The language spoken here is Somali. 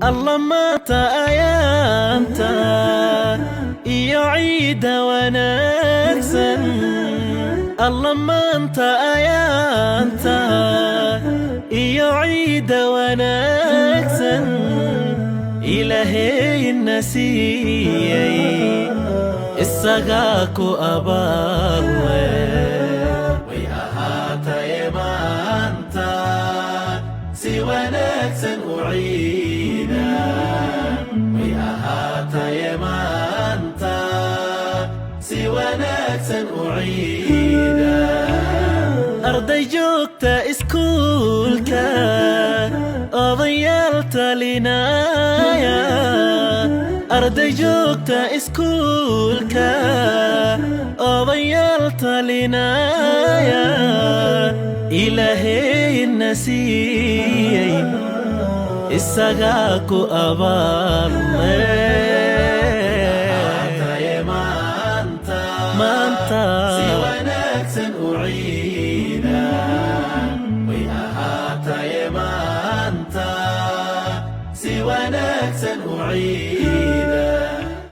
Alla maanta ayaanta iyo ciidda wanaagsan, alla maanta ayaanta iyo ciidda wanaagsan Ilaahayna siiyey, isagaa ku abaalle. Way ahaataye maanta si wanaagsan u ciida. Way ahaataye maanta si wanaagsan u ciida. Arday joogta iskuulka, odayaal talinaya, arday joogta iskuulka, odayaal talinaya, Ilaahayna siiyey, isagaa ku abaalle. Maanta si wanaagsan u ciida. Way ahaataye maanta si wanaagsan u ciida.